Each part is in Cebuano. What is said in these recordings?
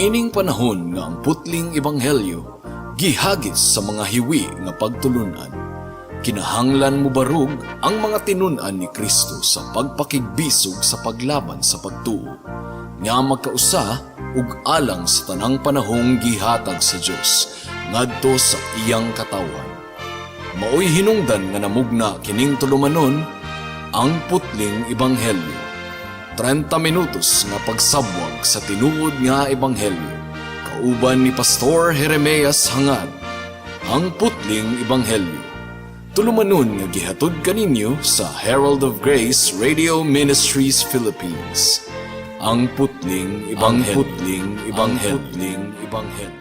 Niining panahon nga ang putling ebanghelyo gihagis sa mga hiwi nga pagtulunan, kinahanglan mobarog ang mga tinun-an ni Kristo sa pagpakigbisog sa paglaban sa pagtuo nga magkausa ug alang sa tanang panahong gihatag sa Dios ngadto sa iyang katawhan. Maoy hinungdan nga namugna kining tulumanon, Ang Putling Ebanghelyo. 30 minutos nga pagsabwag sa tinuod nga ebanghelyo. Kauban ni Pastor Jeremias Hangad. Ang Putling Ebanghelyo. Tulumanon nga gihatod kaninyo sa Herald of Grace Radio Ministries Philippines. Ang Putling Ebanghelyo. Ang Putling Ebanghelyo. Ang Putling Ebanghelyo.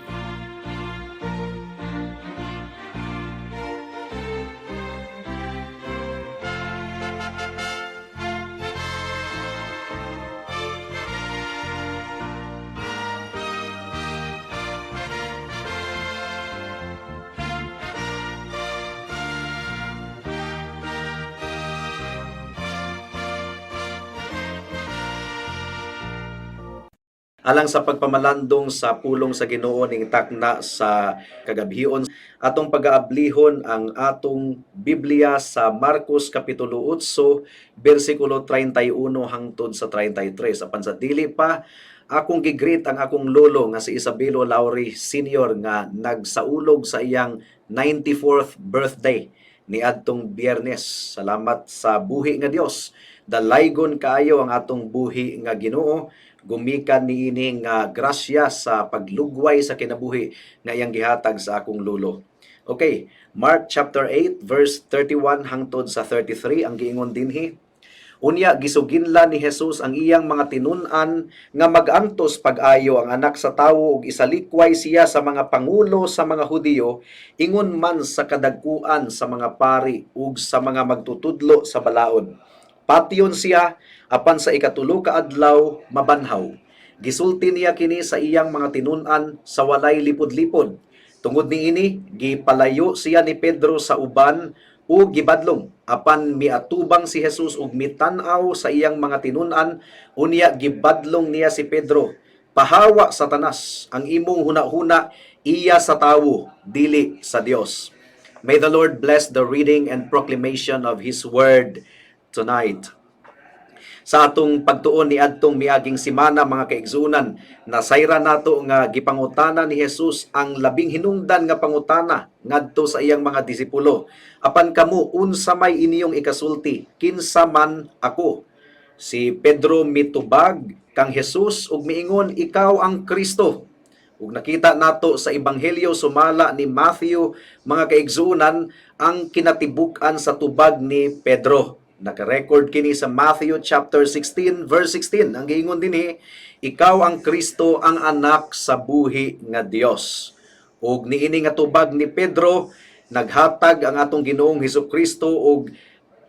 Alang sa pagpamalandong sa pulong sa Ginoo ning takna sa kagabhion, atong pagaablihon ang atong Biblia sa Marcos kapitulo 8 bersikulo 31 hangtod sa 33. Apan sa dili pa, akong gigreet ang akong lolo nga si Isabelo Lauri Senior nga nagsaulog sa iyang 94th birthday niadtong Biyernes. Salamat sa buhi nga Dios. Dalaygon kaayo ang atong buhi nga Ginoo, gumikan niini nga grasya sa paglugway sa kinabuhi nga iyang gihatag sa akong lolo. Okay, Mark chapter 8 verse 31 hangtod sa 33 ang giingon dinhi. Unya gisuginlan ni Jesus ang iyang mga tinun-an nga mag-antos pag-ayo ang Anak sa Tawo ug isalikway siya sa mga pangulo sa mga Hudiyo, ingon man sa kadagkuan sa mga pari ug sa mga magtutudlo sa balaod. Patyon siya, apan sa ikatulo ka adlaw mabanhaw. Gisulti niya kini sa iyang mga tinun-an sa walay lipod-lipod. Tungod niini, gipalayo siya ni Pedro sa uban ug gibadlong. Apan miatubang si Jesus ug mitan-aw sa iyang mga tinun-an, unya gibadlong niya si Pedro. "Pahawa, Satanas, ang imong hunahuna iya sa tawo, dili sa Dios." May the Lord bless the reading and proclamation of His word tonight. Sa atong pagtuon ni adtong miaging simana, mga kaigsunan, nasayra nato nga gipangutana ni Jesus ang labing hinungdan nga pangutana ngadto sa iyang mga disipulo. "Apan kamo, unsa may inyong ikasulti, kinsa man ako?" Si Pedro mitubag kang Jesus ug miingon, "Ikaw ang Kristo." Ug nakita nato sa Ebanghelyo sumala ni Matthew, mga kaigsunan, ang kinatibuk-an sa tubag ni Pedro. Naka-record kini sa Matthew chapter 16 verse 16. Ang giingon dinhi, "Ikaw ang Kristo, ang Anak sa buhi nga Dios." Ug niini nga tubag ni Pedro, naghatag ang atong Ginoong Hesus Kristo og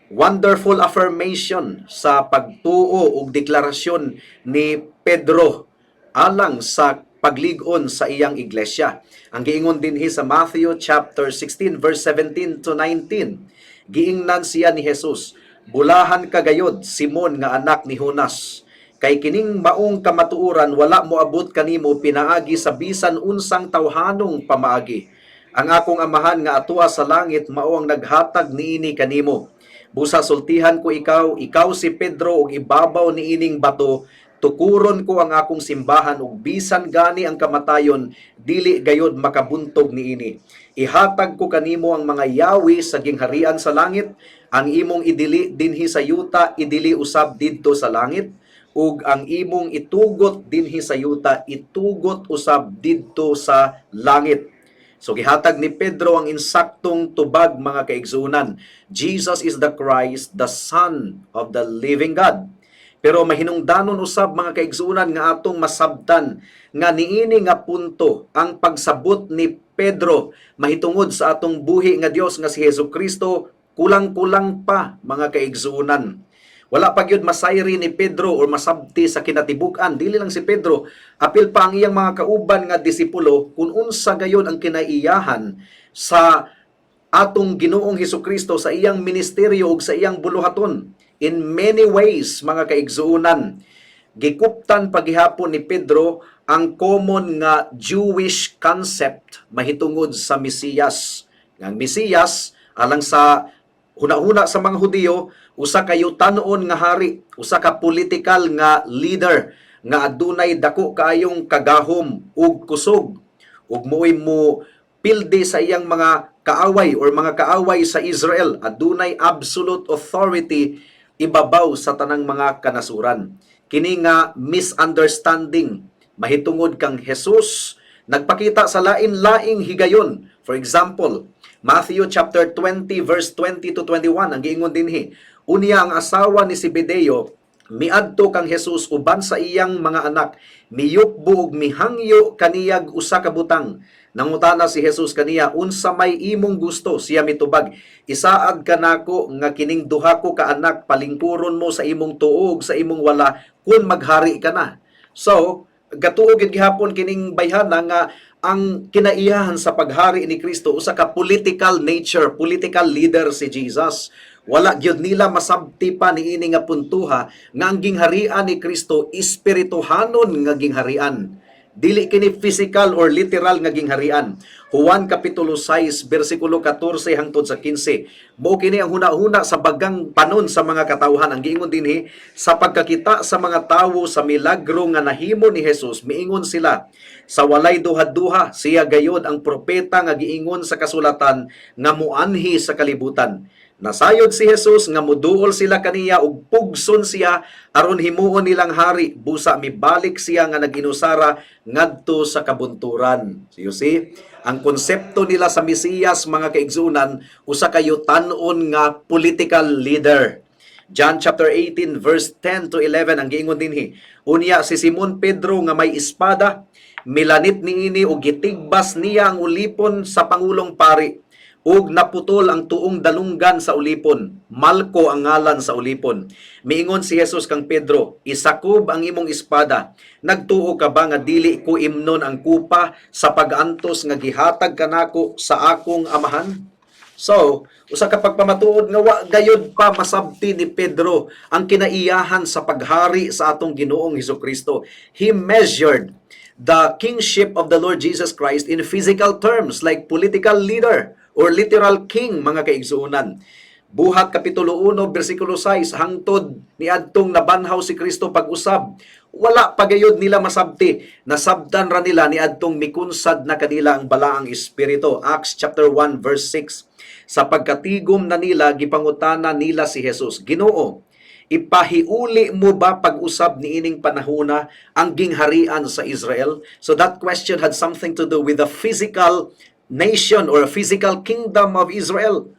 wonderful affirmation sa pagtuo ug deklarasyon ni Pedro alang sa paglig-on sa iyang iglesia. Ang giingon dinhi sa Matthew chapter 16 verse 17 to 19. Giingnan siya ni Jesus, "Bulahan ka gayod, Simon nga anak ni Jonas. Kay kining maong kamatuoran wala moabot kanimo pinaagi sa bisan unsang tawhanong pamaagi. Ang akong Amahan nga atoa sa langit mao ang naghatag niini kanimo. Busa sultihan ko ikaw, ikaw si Pedro, ug ibabaw niining bato tukuron ko ang akong simbahan, ug bisan gani ang kamatayon dili gayod makabuntog niini. Ihatag ko kanimo ang mga yawi sa gingharian sa langit. Ang imong idili dinhi sa yuta, idili usab didto sa langit, ug ang imong itugot dinhi sa yuta, itugot usab didto sa langit." So gihatag ni Pedro ang insaktong tubag, mga kaigsunan. Jesus is the Christ, the Son of the living God. Pero mahinungdanon usab, mga kaigsunan, nga atong masabtan nga niini nga punto ang pagsabot ni Pedro mahitungod sa atong buhi nga Dios nga si Hesus Kristo kulang-kulang pa, mga kaigsunan. Wala pa gyud masayri ni Pedro or masabti sa kinatibuk-an. Dili lang si Pedro, apil pa ang iyang mga kauban nga disipulo kung unsa gayon ang kinaiyahan sa atong Ginoong Hesus Kristo sa iyang ministeryo ug sa iyang buluhaton. In many ways, mga kaigsuonan, Gikuptan pagihapon ni Pedro ang common nga Jewish concept mahitungod sa Mesiyas. Nga ang Mesiyas, alang sa hunahuna sa mga Hudiyo, usa ka yutanon nga hari, usa ka political nga leader nga adunay dako kaayong kagahom ug kusog ug mo'y mo pildi sa iyang mga kaaway or mga kaaway sa Israel, adunay absolute authority ibabaw sa tanang mga kanasuran. Kini nga misunderstanding mahitungod kang Jesus nagpakita sa lain-laing higayon. For example, Matthew chapter 20 verse 20 to 21, ang giingon dinhi, "Unya ang asawa ni Zebedeo miadto kang Jesus uban sa iyang mga anak, miyukbo ug mihangyo kaniyag usa ka butang. Nangutana si Jesus kaniya, 'Unsa may imong gusto?' Siya mitubag, 'Isaad kanako nga kining duha ko ka anak palingkuron mo sa imong tuo ug sa imong wala kun maghari ka na.'" So, gatuo gid gihapon kining bayhana nga ang kinaiyahan sa paghari ni Kristo usa ka political nature, political leader si Jesus. Wala gyud nila masabti pa niini nga puntuha nga ang gingharian ni Kristo espirituhanon nga gingharian. Dili kini physical or literal nga gingharian. Juan kapitulo 6 bersikulo 14 hangtod sa 15. Mao kini ang huna-huna sa bagang panon sa mga katawhan. Ang giingon dinhi, "Sa pagkakita sa mga tawo sa milagro nga nahimo ni Jesus, miingon sila sa walay duha-duha, 'Siya gayod ang propeta nga giingon sa kasulatan nga muanhi sa kalibutan.' Nasayod si Jesus nga muduol sila kaniya ug pugson siya aron himuon nilang hari, busa mibalik siya nga nag-inusara ngadto sa kabunturan." So you see, ang konsepto nila sa Mesiyas, mga kaigsunan, usa ka yutanon nga political leader. John chapter 18 verse 10 to 11, ang giingon dinhi, "Unya si Simon Pedro nga may espada, milanit niini ug gitigbas niya ang ulipon sa pangulong pari ug naputol ang tuong dalunggan sa ulipon. Malko ang ngalan sa ulipon. Miingon si Jesus kang Pedro, 'Isakob ang imong espada. Nagtuo ka ba nga dili ko imnon ang kupa sa pag-antos nga gihatag kanako sa akong Amahan?'" So, usa ka pagpamatuod nga wa gayud pa masabti ni Pedro ang kinaiyahan sa paghari sa atong Ginoong Hesukristo. He measured the kingship of the Lord Jesus Christ in physical terms, like political leader or literal king, mga kaigsuonan. Buhat kapitulo 1 bersikulo 6 hangtod niadtong nabanhaw si Kristo pag-usab, wala pa gayud nila masabti. Nasabtan ra nila niadtong mikunsad na kanila ang Balaang Espiritu. Acts chapter 1 verse 6. Sa pagkatigom na nila, gipangutana nila si Jesus, "Ginoo, ipahiuli mo ba pag-usab niining panahona ang gingharian sa Israel?" So that question had something to do with the physical nation or physical kingdom of Israel.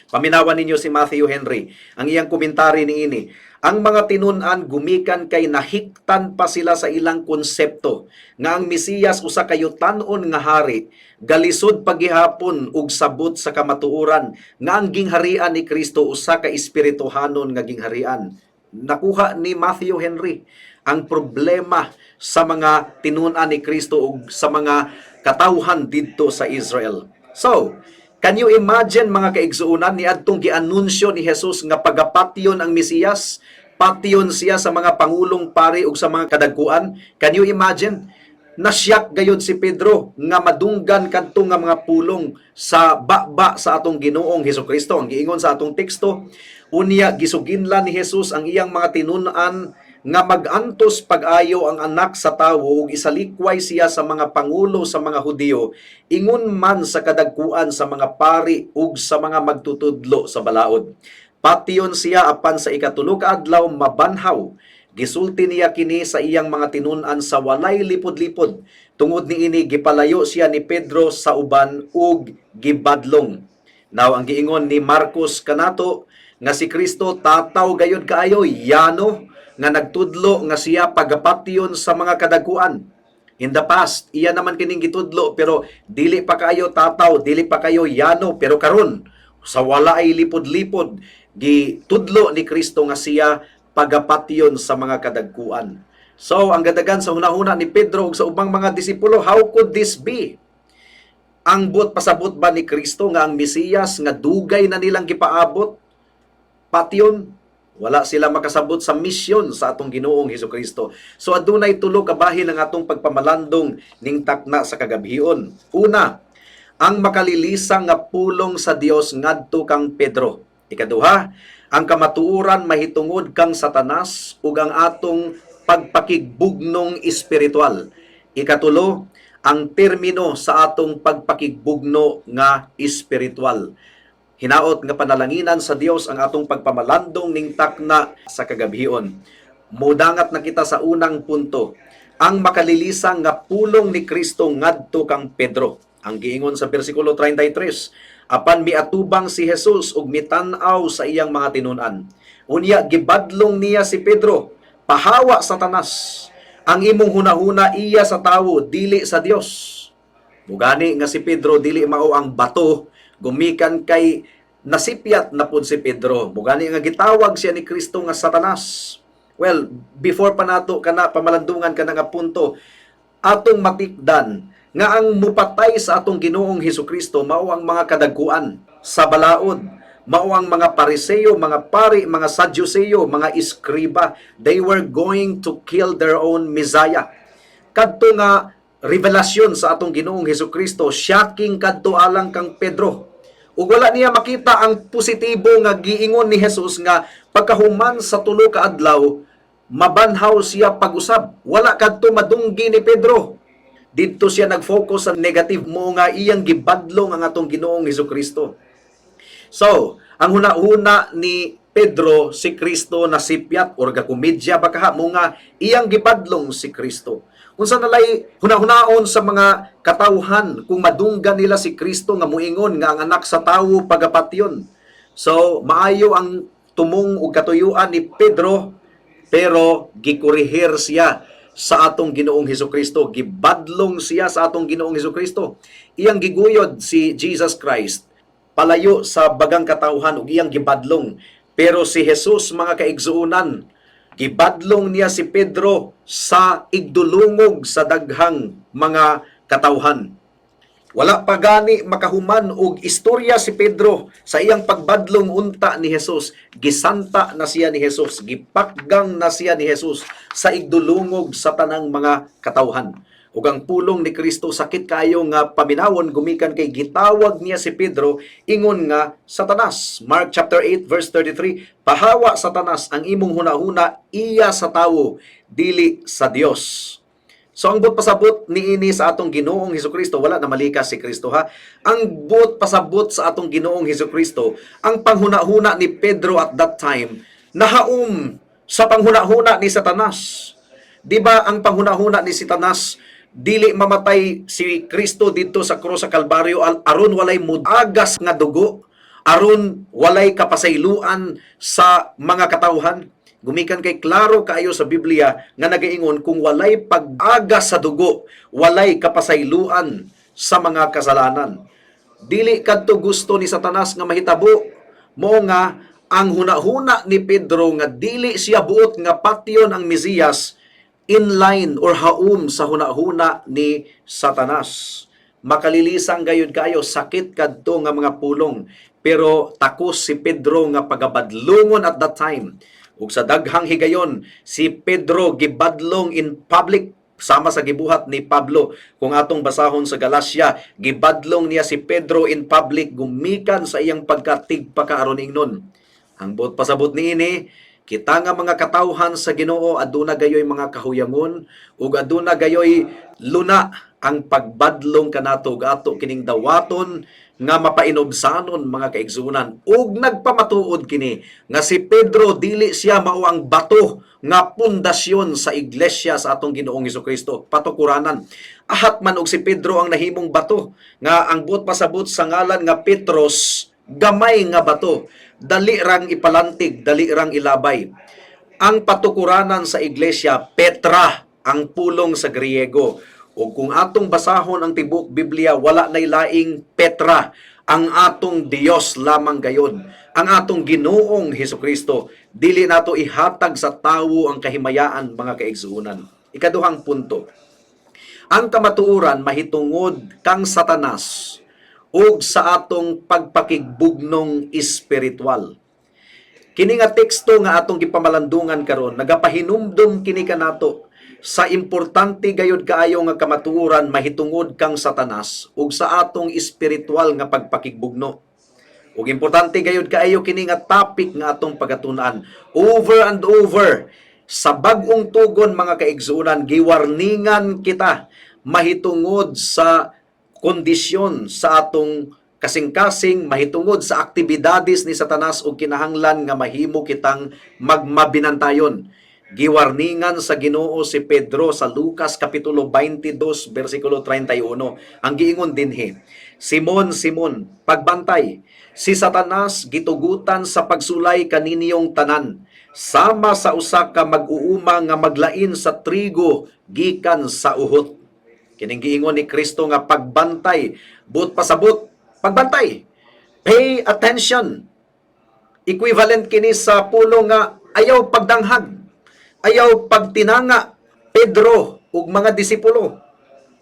Paminawan ninyo si Matthew Henry, ang iyang komentary niini. "Ang mga tinun-an gumikan kay nahiktan pa sila sa ilang konsepto nga ang Mesiyas usa ka yutanon nga hari, galisod pagihapon og sabot sa kamatuoran nga ang gingharian ni Kristo usa ka espirituhanon nga gingharian." Nakuha ni Matthew Henry ang problema sa mga tinun-an ni Kristo ug sa mga katawhan didto sa Israel. So, can you imagine, mga kaigsuonan, niadtong gianunsyo ni Jesus nga pagapatyon ang Mesiyas, patyon siya sa mga pangulong pari ug sa mga kadagkuan? Can you imagine? Nasyak gayud si Pedro nga madunggan kadto nga mga pulong sa baba sa atong Ginoong Hesukristo. Ang giingon sa atong teksto, "Unya gisuginlan ni Jesus ang iyang mga tinun-an nga mag-antos pag-ayo ang Anak sa Tawo ug isalikway siya sa mga pangulo sa mga Hudiyo, ingon man sa kadagkuan sa mga pari ug sa mga magtutudlo sa balaod. Patyon siya, apan sa ikatulo ka adlaw mabanhaw. Gisulti niya kini sa iyang mga tinun-an sa walay lipod-lipod. Tungod niini gipalayo siya ni Pedro sa uban ug gibadlong." Now, ang giingon ni Marcos kanato nga si Kristo tataw gayud kaayo, yano nga nagtudlo nga siya pagapatyon sa mga kadagkuan. In the past, iya naman kining gitudlo, pero dili pa kayo tataw, dili pa kayo yano, pero karon sa wala ay lipod-lipod gitudlo ni Kristo nga siya pagapatyon sa mga kadagkuan. So, ang gadagan sa hunahuna ni Pedro ug sa ubang mga disipulo, how could this be? Ang buot pasabot ba ni Kristo nga ang Mesiyas nga dugay na nilang gipaabot patyon? Wala sila makasabot sa misyon sa atong Ginoong Hesukristo. So adunay tulo ka bahin ang atong pagpamalandong ning takna sa kagabhion. Una, ang makalilisang nga pulong sa Dios ngadto kang Pedro. Ikaduha, ang kamatuoran mahitungod kang Satanas ug ang atong pagpakigbugnong espiritual. Ikatulo, ang termino sa atong pagpakigbugno nga espiritual. Hinaot nga panalanginan sa Dios ang atong pagpamalandong ning takna sa kagabhion. Mudangat na kita sa unang punto, ang makalilisang nga pulong ni Kristo ngadto kang Pedro. Ang giingon sa bersikulo 33, apan miatubang si Jesus ug mitan-aw sa iyang mga tinun-an. Unya gibadlong niya si Pedro, "Pahawa, Satanas. Ang imong hunahuna iya sa tawo, dili sa Dios." Mugani nga si Pedro dili mao ang bato gumikan kay nasipyat na pud si Pedro. Mugani nga gitawag siya ni Kristo nga Satanas. Well, before pa nato kana pamalandungan kana nga punto, atong matikdan nga ang mupatay sa atong Ginoong Hesukristo mao ang mga kadagkuan sa balaod, mao ang mga Pariseo, mga pari, mga Sadduceo, mga eskriba. They were going to kill their own Messiah. Kadto nga revelasyon sa atong Ginoong Hesukristo, shocking kadto alang kang Pedro. Ug wala niya makita ang positibo nga giingon ni Jesus nga pagkahuman sa 3 ka adlaw mabanhaw siya pag-usab. Wala kadto madunggi ni Pedro. Didto siya nag-focus sa negative mo nga iyang gibadlong ang atong Ginoong Hesukristo. So, ang huna-huna ni Pedro, si Kristo nasipyat or gakomedya ba kaha mo nga iyang gibadlong si Kristo. Unsa nalay hunahunaon sa mga katawhan kung madunggan nila si Kristo nga muingon nga ang Anak sa Tawo pagapatyon? So, maayo ang tumong ug katuyuan ni Pedro, pero gikorehir siya sa atong Ginoong Hesukristo, gibadlong siya sa atong Ginoong Hesukristo. Iyang giguyod si Jesus Christ palayo sa bagang katawhan ug iyang gibadlong. Pero si Jesus, mga kaigsuonan, gibadlong niya si Pedro sa igdulungog sa daghang mga katawhan. Wala pa gani makahuman og istorya si Pedro sa iyang pagbadlong unta ni Jesus. Gisanta na siya ni Jesus, gipakgang na siya ni Jesus sa igdulungog sa tanang mga katawhan. Ug ang pulong ni Kristo sakit kayo nga paminawon gumikan kay gitawag niya si Pedro ingon nga Satanas. Mark chapter 8 verse 33, "Pahawa, Satanas, ang imong hunahuna iya sa tawo, dili sa Dios." So ang buot pasabot niini sa atong Ginoong Hesukristo, wala na malikas si Kristo ha. Ang buot pasabot sa atong Ginoong Hesukristo, ang panghunahuna ni Pedro at that time nahaom sa panghunahuna ni Satanas. Di ba ang panghunahuna ni Satanas, dili mamatay si Kristo didto sa krus sa Kalbaryo aron walay muagas nga dugo, aron walay kapasayloan sa mga katawhan? Gumikan kay klaro kaayo sa Biblia nga nagaingon kung walay pag-agas sa dugo, walay kapasayloan sa mga kasalanan. Dili kadto gusto ni Satanas nga mahitabo mo nga ang hunahuna ni Pedro nga dili siya buot nga patyon ang Mesiyas in line or haum sa hunahuna ni Satanas. Makalilisang gayud kayo, sakit kadto nga mga pulong. Pero takos si Pedro nga pagabadlungon at that time. Ug sa daghang higayon, si Pedro gibadlong in public sama sa gibuhat ni Pablo. Kung atong basahon sa Galacia, gibadlong niya si Pedro in public gumikan sa iyang pagkatigpakaaron ingnon. Ang buot pasabot niini, kita nga mga katawhan sa Ginoo aduna gayoy mga kahuyangon ug aduna gayoy luna ang pagbadlong kanato ug ato kining dawaton nga mapainobsanon, mga kaigsunan. Ug nagpamatuod kini nga si Pedro dili siya mao ang bato nga pundasyon sa iglesia sa atong Ginoong Hesukristo, patukuranan. Ahat man og si Pedro ang nahimong bato, nga ang buot pasabot sa ngalan nga Petros, gamay nga bato, dali rang ipalantig, dali rang ilabay. Ang patukuranan sa iglesia, Petra ang pulong sa Griego. O kung atong basahon ang tibok Biblia, wala nay laing Petra. Ang atong Dios lamang gayon. Ang atong Ginoong Hesukristo. Dili nato ihatag sa tawo ang kahimayaan, mga kaigsuonan. Ikaduhang punto. Ang kamatuoran mahitungod kang Satanas ug sa atong pagpakigbugnong espiritual. Kini nga teksto nga atong gipamalandungan karon, nagapahinumdum kini kanato sa importante gayud kaayo nga kamatuoran mahitungod kang Satanas ug sa atong espiritual nga pagpakigbugno. Ug importante gayud kaayo kini nga topic nga atong pagatun-an. Over and over sa Bag-ong Tugon, mga kaigsuonan, giwarningan kita mahitungod sa kondisyon sa atong kasing-kasing, mahitungod sa aktibidades ni Satanas ug kinahanglan nga mahimo kitang magmabinantayon. Giwarningan sa Ginoo si Pedro sa Lucas kapitulo 22 bersikulo 31. Ang giingon dinhi, "Simon, Simon, pagbantay, si Satanas gitugutan sa pagsulay kaninyong tanan, sama sa usa ka mag-uuma nga maglain sa trigo gikan sa uhot." Kining giingon ni Kristo nga pagbantay, buot pasabot, pagbantay. Pay attention. Equivalent kini sa pulong nga ayaw pagdanghag, ayaw pagtinanga, Pedro ug mga disipulo.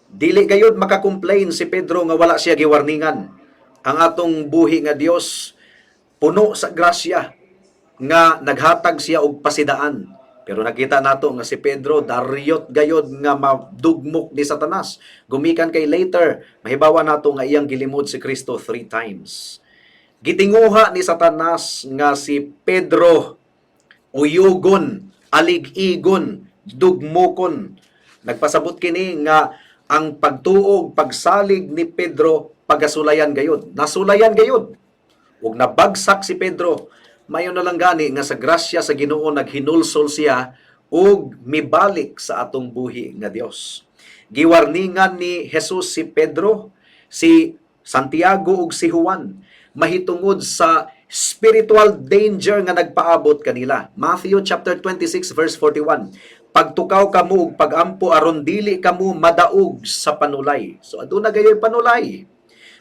Dili gayud maka-complain si Pedro nga wala siya giwarningan. Ang atong buhi nga Dios puno sa grasya nga naghatag siya og pasidaan. Pero nakita nato nga si Pedro daryot gayod nga madugmok ni Satanas. Gumikan kay later, mahibawa nato nga iyang gilimod si Kristo three times. Gitinguha ni Satanas nga si Pedro uyugon, alig-igon, dugmokon. Nagpasabot kini nga ang pagtuo, pagsalig ni Pedro pagasulayan gayod. Nasulayan gayod. Ug nabagsak si Pedro. Mayo na lang gani nga sa grasya sa Ginoo naghinulsol siya ug mibalik sa atong buhi nga Dios. Giwarningan ni Jesus si Pedro, si Santiago ug si Juan mahitungod sa spiritual danger nga nagpaabot kanila. Matthew chapter 26 verse 41. "Pagtukaw kamo ug pagampo aron dili kamo madaog sa panulay." So aduna gayoy panulay.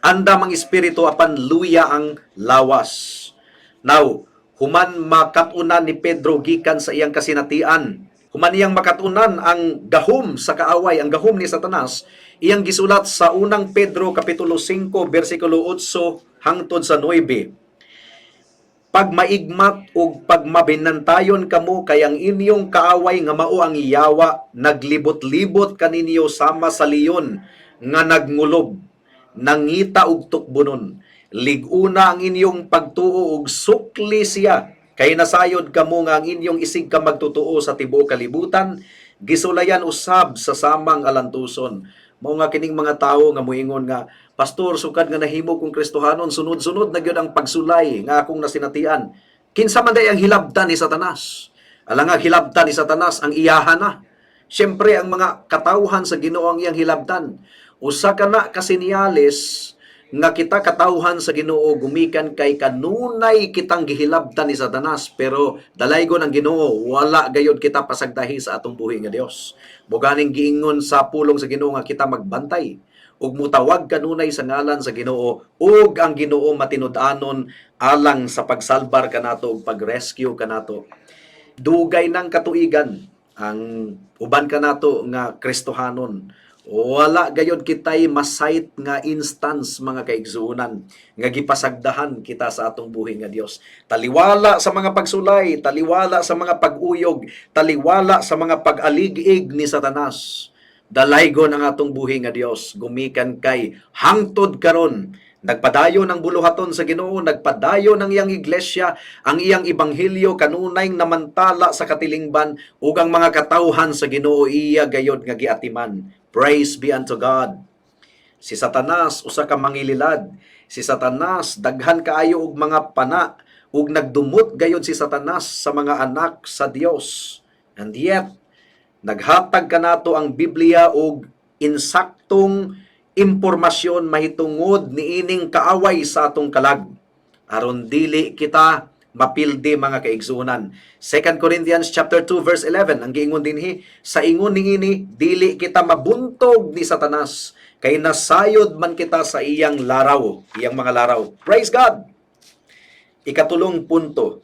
Andam ang espiritu apan luya ang lawas. Now, human makatunan ni Pedro gikan sa iyang kasinatian, human iyang makatunan ang gahom sa kaaway, ang gahom ni Satanas, iyang gisulat sa Unang Pedro kapitulo 5 bersikulo 8 hangtod sa 9. "Pagmaigmat ug pagmabinantayon kamo kay ang inyong kaaway nga mao ang yawa naglibot-libot kaninyo sama sa leon nga nagngulob, nangita og tukbonon. Lig-una ang inyong pagtuo ug sukli siya kay nasayod kamo nga ang inyong isig ka magtotoo sa tibuok kalibutan gisulayan usab sa samang alantuson." Mao nga kining mga tawo nga moingon nga, "Pastor, sukad nga nahimo kong Kristohanon, sunod-sunod na gyud ang pagsulay nga akong nasinatian." Kinsa man day ang hilabtan ni Satanas? Alang nga hilabtan ni Satanas ang iyahan na. Siyempre, ang mga katawhan sa Ginoo ang iyang hilabtan. Usa ka na kasinyales nga kita katawhan sa Ginoo gumikan kay kanunay kitang gihilabtan ni Satanas, pero dalaygon ang Ginoo, wala gayod kita pasagdahi sa atong buhi nga Dios. Buganing giingon sa pulong sa Ginoo nga kita magbantay ug mutawag kanunay sa ngalan sa Ginoo ug ang Ginoo matinud-anon alang sa pagsalbar kanato ug pag-rescue kanato. Dugay ng katuigan ang uban kanato nga Kristohanon, wala gayod kitay ma-cite nga instance, mga kaigsuonan, nga gipasagdahan kita sa atong buhi nga Dios. Taliwala sa mga pagsulay, taliwala sa mga pag-uyog, taliwala sa mga pag-alig-ig ni Satanas, dalaygon ang atong buhi nga Dios gumikan kay hangtod karon nagpadayon ang buluhaton sa Ginoo, nagpadayon ang iyang iglesia, ang iyang ebanghelyo kanunay namantala sa katilingban ug ang mga katawhan sa Ginoo iya gayod nga giatiman. Praise be unto God. Si Satanas usa ka mangililad. Si Satanas daghan kaayo og mga pana ug nagdumot gayod si Satanas sa mga anak sa Dios. And yet naghatag kanato ang Biblia og insaktong impormasyon mahitungod niining kaaway sa atong kalag aron dili kita mapildi, mga kaigsuonan. 2 Corinthians chapter 2 verse 11 ang giingon dinhi, "Sa ingon niini dili kita mabuntog ni Satanas kay nasayod man kita sa iyang laraw, iyang mga laraw." Praise God. Ikatulong punto,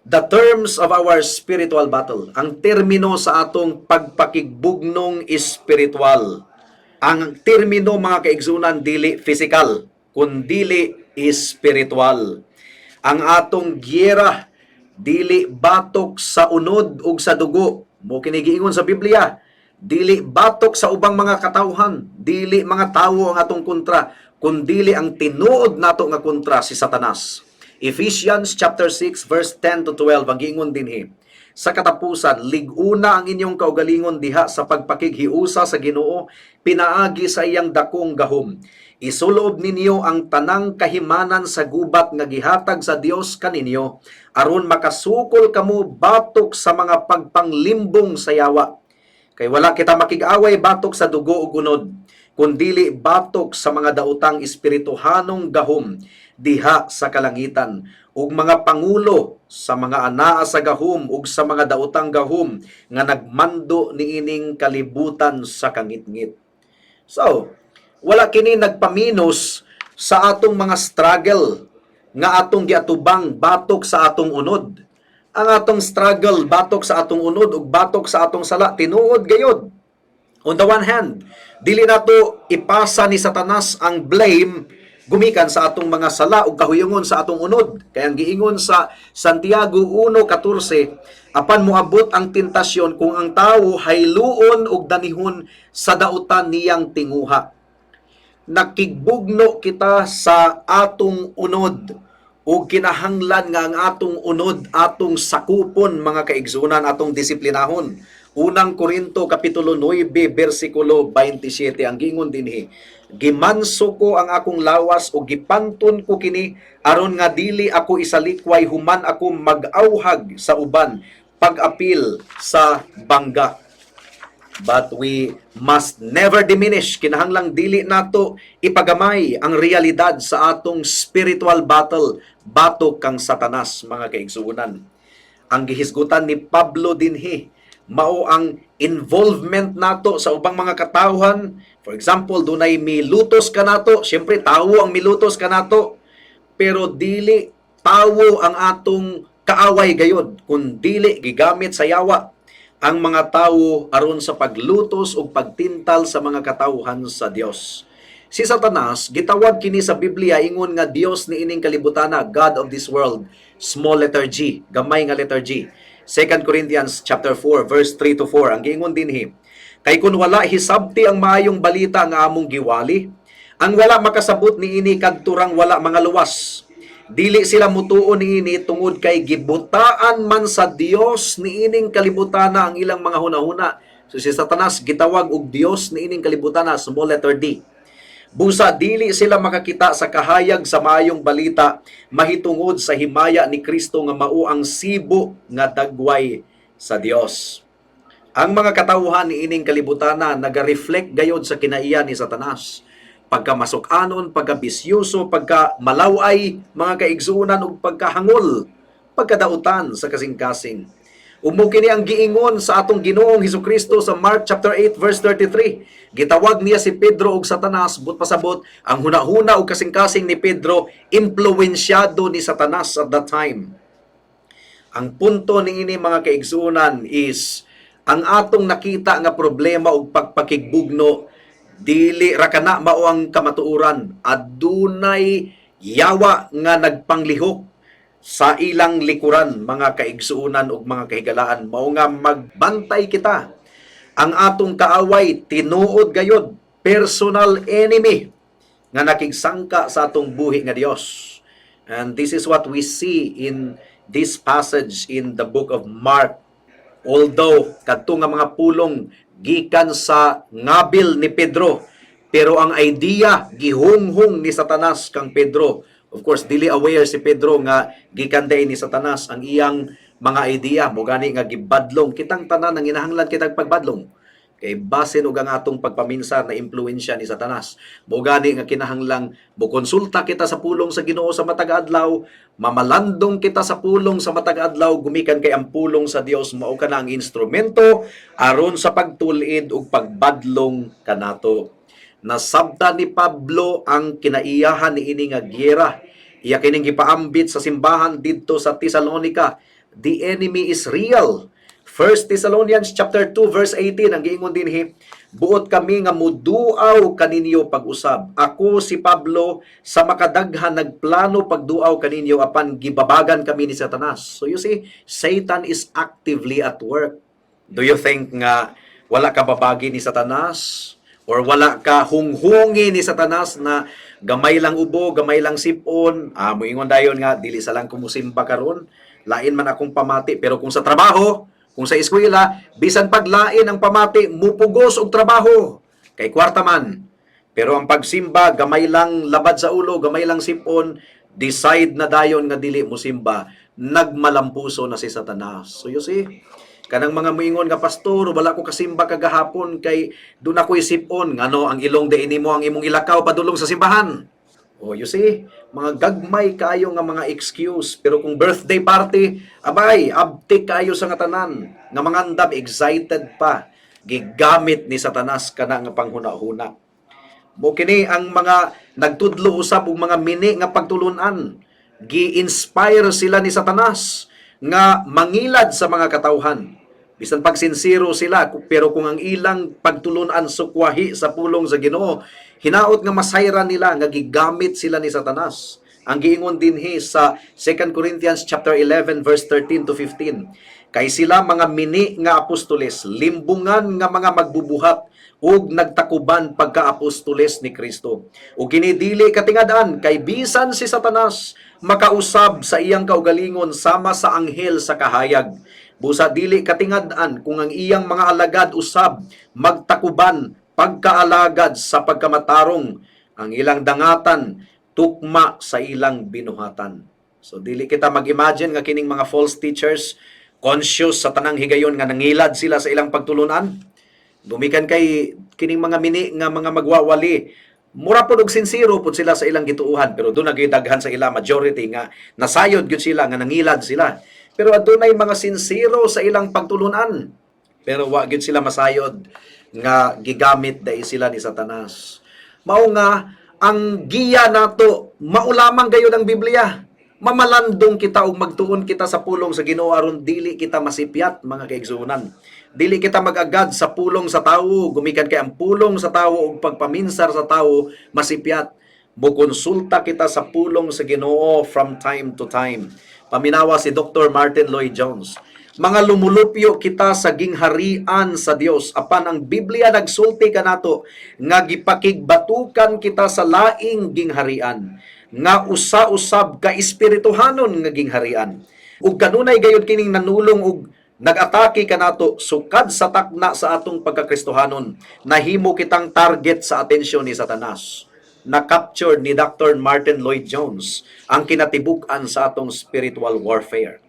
the terms of our spiritual battle. Ang termino sa atong pagpakigbugnong espiritual. Ang termino, mga kaigsuonan, dili physical, kundili spiritual. Ang atong giyera Dili batok sa unod ug sa dugo. Mao kini giingon sa Biblia. Dili batok sa ubang mga katawhan, dili mga tawo ang atong kontra, kundili ang tinuod nato nga kontra, si Satanas. Ephesians chapter 6 verse 10 to 12 ang giingon dinhi. "Sa katapusan, lig-una ang inyong kaugalingon diha sa pagpakighiusa sa Ginoo pinaagi sa iyang dakong gahom. Isulob ninyo ang tanang kahimanan sa gubat nga gihatag sa Dios kaninyo aron makasukol kamo batok sa mga pagpanglimbong sa yawa. Kay wala kita makig-away batok sa dugo ug unod, kundili batok sa mga daotang espirituhanong gahom diha sa kalangitan ug mga pangulo sa mga anaa sa gahom ug sa mga daotang gahom nga nagmando niining kalibutan sa kangitngit." So, wala kini nagpaminos sa atong mga struggle nga atong giatubang batok sa atong unod. Ang atong struggle batok sa atong unod ug batok sa atong sala, tinuod gayod. On the one hand, dili nato ipasa ni Satanas ang blame gumikan sa atong mga sala ug kahuyungon sa atong unod. Kay ang giingon sa Santiago 1:14, "Apan moabot ang tentasyon kung ang tawo hayluon ug danihon sa dautan niyang tinguha." Nakigbugno kita sa atong unod ug kinahanglan nga ang atong unod atong sakupon, mga kaigsunan, atong disiplinahon. Unang Korinto kapitulo 9 bersikulo 27 ang giingon dinhi, "Gimanso ko ang akong lawas ug gipanton ko kini aron nga dili ako isalikway human ako mag-awhag sa uban pag-apil sa bangga." But we must never diminish. Kinahanglang dili nato ipagamay ang realidad sa atong spiritual battle batok kang Satanas, mga kaigsuonan. Ang gihisgutan ni Pablo dinhi mao ang involvement nato sa ubang mga katawhan. For example, dunay milutos kanato. Siyempre, tawo ang milutos kanato. Pero dili tawo ang atong kaaway gayod, kun dili gigamit sa yawa ang mga tawo aron sa paglutos ug pagtintal sa mga katawhan sa Dios. Si Satanas, gitawag kini sa Biblia ingon nga Dios ni ining kalibutana, God of this world, small letter G, gamay nga letter G. 2 Corinthians chapter 4 verse 3 to 4 ang giingon dinhi. "Kay kun wala hisabti ang maayong balita nga among giwali, ang wala makasabot niini kadturang wala mga luwas. Dili sila mutuo niini tungod kay gibutaan man sa Dios niining kalibutana ang ilang mga hunahuna." So si Satanas gitawag og Dios niining kalibutana, small letter D. "Busa dili sila makakita sa kahayag sa maayong balita mahitungod sa himaya ni Kristo nga mao ang sibo nga dagway sa Dios." Ang mga katawhan niining kalibutana naga-reflect gayod sa kinaiya ni Satanas. Pagka masuk-anon, pagka bisyoso, pagka malaway, mga kaigsuonan, ug pagkahangol, pagkadautan sa kasing-kasing. Mao kini ang giingon sa atong Ginoong Hesukristo sa Mark chapter 8 verse 33. Gitawag niya si Pedro og Satanas, but pasabot ang hunahuna ug kasing-kasing ni Pedro impluwensyado ni Satanas at that time. Ang punto niini, mga kaigsuonan, is ang atong nakita nga problema ug pagpakigbugno, dili ra kana mao ang kamatuoran. Adunay yawa nga nagpanglihok sa ilang likuran, mga kaigsuonan ug mga kahigalaan. Mao nga magbantay kita. Ang atong kaaway tinuod gayod, personal enemy nga nakigsangka sa atong buhi nga Dios. And this is what we see in this passage in the book of Mark. Although kadto nga mga pulong gikan sa ngabil ni Pedro, pero ang idea gihunghong ni Satanas kang Pedro. Of course, dili aware si Pedro nga gikan diay ni Satanas ang iyang mga idea. Mao gani nga gibadlong kitang tanan, ang inahanglan kitang pagbadlong. Kay basin og ang atong pagpaminsan na impluwensya ni Satanas. Mao gani nga kinahanglang mokonsulta kita sa pulong sa Ginoo sa matag adlaw, mamalandong kita sa pulong sa matag adlaw gumikan kay ang pulong sa Dios mao kana ang instrumento aron sa pagtul-id ug pagbadlong kanato. Nasabta ni Pablo ang kinaiyahan ni ini nga giyera. Iya kining gipaambit sa simbahan didto sa Tesalonica. The enemy is real. 1 Thessalonians chapter 2 verse 18, ang giingon dinhi, "Buot kami nga muduaw kaninyo pag-usab. Ako si Pablo, sa makadaghan nagplano pagduaw kaninyo, apan gibabagan kami ni Satanas." So you see, Satan is actively at work. Do you think nga wala ka babagi ni Satanas? Or wala ka hunghungi ni Satanas na gamay lang ubo, gamay lang sipon, muingon dayon nga dili sa lang kumusimba karon, lain man akong pamati, pero kung sa trabaho, kung sa eskwela, bisan paglain ang pamati, mupugos og trabaho kay kwarta man. Pero ang pagsimba, gamay lang labad sa ulo, gamay lang sipon, decide na dayon nga dili mo simba, nagmalampuso na si Satanas. So you see, kanang mga muingon nga, "Pastor, wala ko kasimba kagahapon kay duna ko sipon." Ngano ang ilong diay nimo ang imong ilakaw padulong sa simbahan? Oh, you see, mga gagmay kayo nga mga excuse. Pero kung birthday party, abay, abtik kayo sa nga tanan. Nga mga andam, excited pa. Gigamit ni Satanas kana nga panghuna-huna. Mo kini ang mga nagtudlo usab og mga mini nga pagtulunan. Gi-inspire sila ni Satanas nga mangilad sa mga katawhan. Bisan pag sinsero sila, pero kung ang ilang pagtulunan sukwahi sa pulong sa Ginoo, hinaot nga masayran nila nga gigamit sila ni Satanas. Ang giingon dinhi sa 2 Corinthians chapter 11 verse 13 to 15, "Kay sila mga mini nga apostoles, limbungan nga mga magbubuhat ug nagtakuban pagka-apostoles ni Kristo. Ug kini dili katingad-an, kay bisan si Satanas makausab sa iyang kaugalingon sama sa anghel sa kahayag. Busa dili katingad-an kung ang iyang mga alagad usab magtakuban pagkaalagad sa pagkamatarong, ang ilang dangatan tukma sa ilang binuhatan." So dili kita mag-imagine nga kining mga false teachers conscious sa tanang higayon nga nangilad sila sa ilang pagtulunan. Gumikan kay kining mga mini nga mga magwawali, mura pod og sinsero pod sila sa ilang gituohan, pero duna gyud daghan sa ila, majority, nga nasayod gyud sila nga nangilad sila. Pero adunay mga sinsero sa ilang pagtulunan, pero wa gyud sila masayod nga gigamit dai sila ni Satanas. Mao nga ang giya nato mao lamang gayud ang Biblia. Mamalandong kita ug magtuon kita sa pulong sa Ginoo aron dili kita masipyat, mga kaigsuonan. Dili kita magagad sa pulong sa tawo, gumikan kay ang pulong sa tawo ug pagpaminsar sa tawo masipyat. Mukonsulta kita sa pulong sa Ginoo from time to time. Paminawa si Dr. Martin Lloyd Jones. "Mga lumulupyo kita sa gingharian sa Dios, apan ang Biblia nagsulti kanato nga gipakigbatukan kita sa laing gingharian nga usa-usab ka espirituhanon nga gingharian. Ug kanunay gayud kining nanulong ug nag-atake kanato sukad sa takna sa atong pagkakristohanon, nahimo kitang target sa atensyon ni Satanas." Na-captured ni Dr. Martin Lloyd Jones ang kinatibuk-an sa atong spiritual warfare.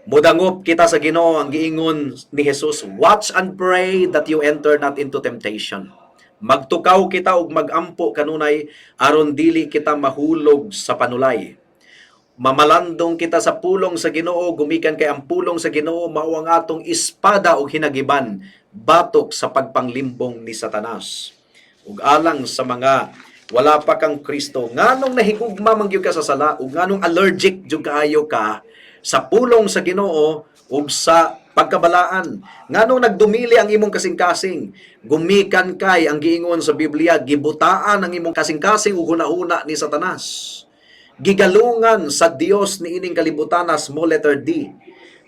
Mudangop kita sa Ginoo. Ang giingon ni Jesus, "Watch and pray that you enter not into temptation." Magtukaw kita ug magampo kanunay aron dili kita mahulog sa panulay. Mamalandong kita sa pulong sa Ginoo, gumikan kay ang pulong sa Ginoo mao ang atong espada ug hinagiban batok sa pagpanglimbong ni Satanas. Ug alang sa mga wala pa kang Kristo, nganong nahigugma man gyud ka sa sala ug nganong allergic jud kaayo ka sa pulong sa Ginoo ug sa pagkabalaan? Nganong nagdumili ang imong kasing-kasing? Gumikan kay ang giingon sa Biblia, gibutaan ang imong kasing-kasing ug hunahuna ni Satanas. Gigalungan sa Dios ni ining kalibutan na small letter D.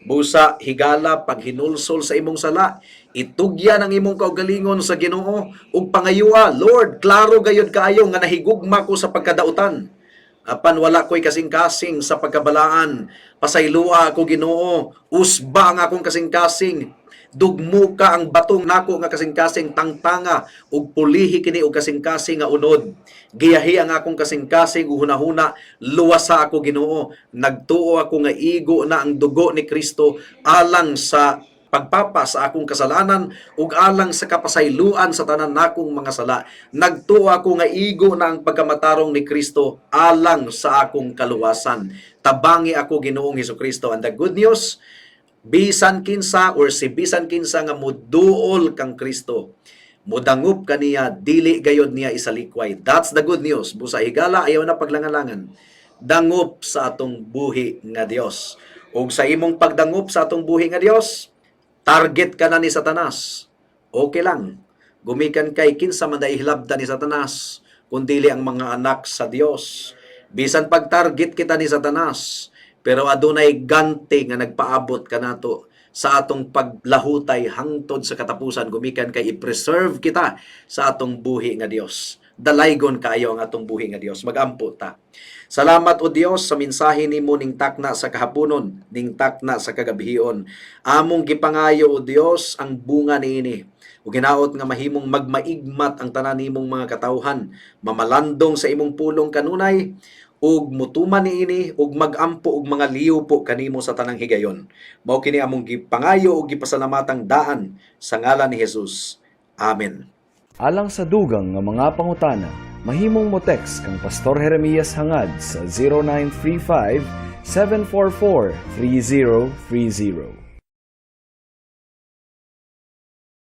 Busa higala paghinulsol sa imong sala, itugyan ang imong kaugalingon sa Ginoo ug pangayua, "Lord, klaro gayud kaayo nga nahigugma ko sa pagkadautan. Apan wala ko'y kasing-kasing sa pagkabalaan. Pasaylua ako, Ginoo, usba ang akong kasing-kasing. Dugmuka ang batong nako nga kasing-kasing, tangtanga ug pulihi kini og kasing-kasing nga unod. Giyahi ang akong kasing-kasing ug hunahuna, luwasa ako, Ginoo. Nagtuo ako nga igo na ang dugo ni Kristo alang sa pagpapa sa akong kasalanan ug alang sa kapasayloan sa tanan nakong mga sala. Nagtuo ako nga igo na ang pagkamatarong ni Kristo alang sa akong kaluwasan. Tabangi ako, Ginoong Hesukristo." And the good news, bisan kinsa or si bisan kinsa nga muduol kang Kristo, mudangop kaniya, dili gayod niya isalikway. That's the good news. Busa higala, ayaw na paglangalangan. Dangop sa atong buhi nga Dios. Ug sa imong pagdangop sa atong buhi nga Dios, Target ka na ni Satanas. Okay lang. Gumikan kay kinsa man diay hilabtan ni Satanas, kundili ang mga anak sa Dios. Bisan pag-target kita ni Satanas, pero adunay ganti nga nagpaabot kanato sa atong paglahutay hangtod sa katapusan, gumikan kay i-preserve kita sa atong buhi nga Dios. Dalaygon kaayo ang atong buhi nga Dios. Magampo ta. Salamat, O Dios, sa mensahe nimo ning takna sa kahaponon, ning takna sa kagabhion. Among gipangayo, O Dios, ang bunga niini. Ug hinaot nga mahimong magmaigmat ang tanan nimong mga katawhan, mamalandong sa imong pulong kanunay ug mutuman niini ug magampo og mga liupo kanimo sa tanang higayon. Mao kini among gipangayo ug gipasalamatang daan sa ngalan ni Jesus. Amen. Alang sa dugang nga mga pangutana, mahimong mo text kang Pastor Jeremias Hangad sa 0935 744 3030.